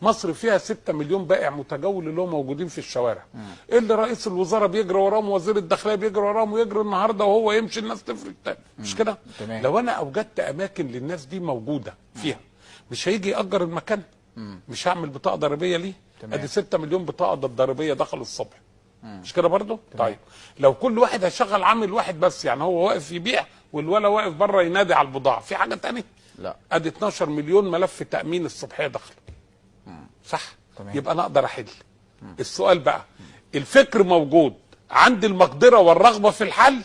مصر فيها 6 مليون بائع متجول اللي هم موجودين في الشوارع. اللي رئيس الوزراء بيجري وراهم، وزير الداخلية بيجري وراهم، ويجري النهارده وهو يمشي الناس تفرق تاني، مش كده؟ لو انا اوجدت اماكن للناس دي موجودة فيها، مش هيجي يأجر المكان؟ مش هعمل بطاقة ضريبية ليه؟ ادي 6 مليون بطاقة ضريبية دخلوا الصبح. مش كده برضه؟ طيب لو كل واحد هيشغل عامل واحد بس، يعني هو واقف يبيع والولا واقف بره ينادي على البضاعة، في حاجة ثانية؟ لا. ادي 12 مليون ملف تامين الصبحية دخل. صح؟ تمام. يبقى انا اقدر احل. السؤال بقى، الفكر موجود، عندي المقدرة والرغبة في الحل،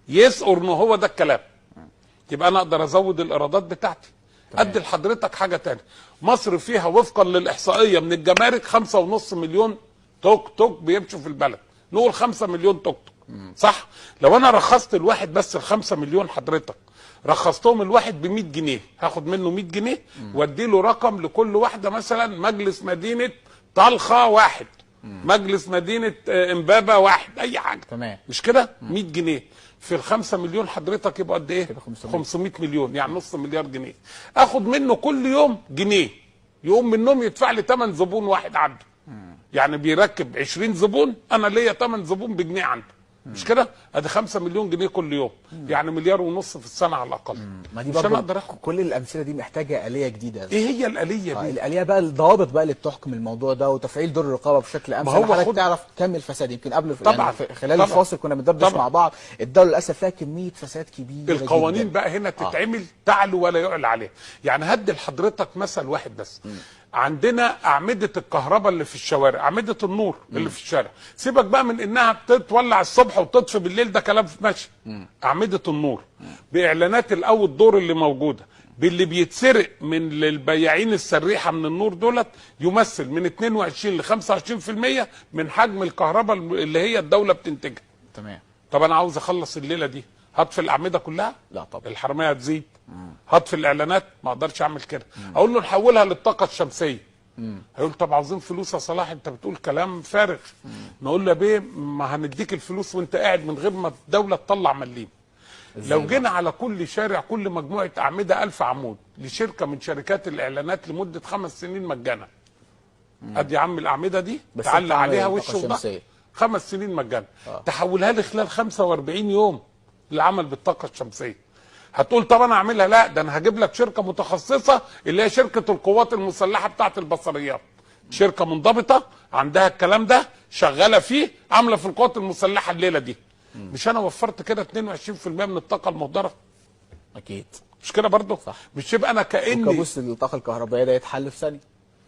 yes or no، هو ده الكلام. يبقى انا اقدر ازود الايرادات بتاعتي. ادي لحضرتك حاجة ثانية، مصر فيها وفقا للاحصائيه من الجمارك 5.5 مليون توك توك بيمشوا في البلد، نقول 5 مليون توك توك. صح؟ لو انا رخصت الواحد بس ال 5 مليون حضرتك، رخصتهم الواحد ب 100 جنيه، هاخد منه 100 جنيه وادي له رقم لكل واحدة، مثلا مجلس مدينة طلخه واحد، مجلس مدينة امبابه واحد، اي حاجة. تمام. مش كده؟ 100 جنيه في ال 5 مليون حضرتك يبقى قد ايه؟ 500 مليون، يعني نص مليار جنيه. اخد منه كل يوم جنيه، يقوم منهم يدفع لي 8 زبون واحد عنده. يعني بيركب 20 زبون، انا ليا 8 زبون بجنيه عنده. مش كده؟ ادي 5 مليون جنيه كل يوم، يعني 1.5 مليار في السنة على الاقل. ما دي برضه كل الامثلة دي محتاجه آلية جديدة. ايه هي الآلية دي؟ الآلية بقى الضوابط بقى اللي بتحكم الموضوع ده، وتفعيل دور الرقابة بشكل امثل. حضرتك تعرف كم الفساد يمكن قبل طبعا يعني خلال طبعًا الفاصل كنا بندردش مع بعض، الدولة للاسف فيها كمية فساد كبيرة. القوانين جداً بقى هنا تتعمل تعلو ولا يعلى عليها. يعني هدي لحضرتك مثل واحد بس. عندنا أعمدة الكهرباء اللي في الشوارع، أعمدة النور اللي في الشارع، سيبك بقى من إنها بتتولع الصبح وتطفي بالليل، ده كلام ماشي. أعمدة النور بإعلانات الأول دور اللي موجودة، باللي بيتسرق من البياعين السريحة من النور دولت، يمثل من 22 ل 25% من حجم الكهرباء اللي هي الدولة بتنتجها. تمام. طب أنا عاوز أخلص الليلة دي، هطفي الأعمدة كلها؟ لا طبعا. الحرامية هتزيد. هطفي الإعلانات؟ ما أقدرش أعمل كده. أقول له نحولها للطاقة الشمسية. هيقول طب عاوزين فلوس يا صلاح، أنت بتقول كلام فارغ. نقول له بيه ما هنديك الفلوس وأنت قاعد من غير ما الدولة تطلع مليم. لو جينا على كل شارع كل مجموعة أعمدة 1000 عمود لشركة من شركات الإعلانات لمدة 5 سنين مجانا. أدي يا عم الأعمدة دي تعلق عليها وش وضهر 5 سنين مجانا. تحولها لي خلال 45 يوم للعمل بالطاقة الشمسية. هتقول طب انا اعملها؟ لا، ده انا هجيب لك شركة متخصصة اللي هي شركة القوات المسلحة بتاعه البصريات، شركة منضبطة عندها الكلام ده، شغالة فيه، عامله في القوات المسلحة الليلة دي. مش انا وفرت كده 22% من الطاقة المهدره؟ اكيد. مش كده برضه؟ صح. مش يبقى انا كاني كابوس الطاقة الكهربائية ده يتحل في ثانية.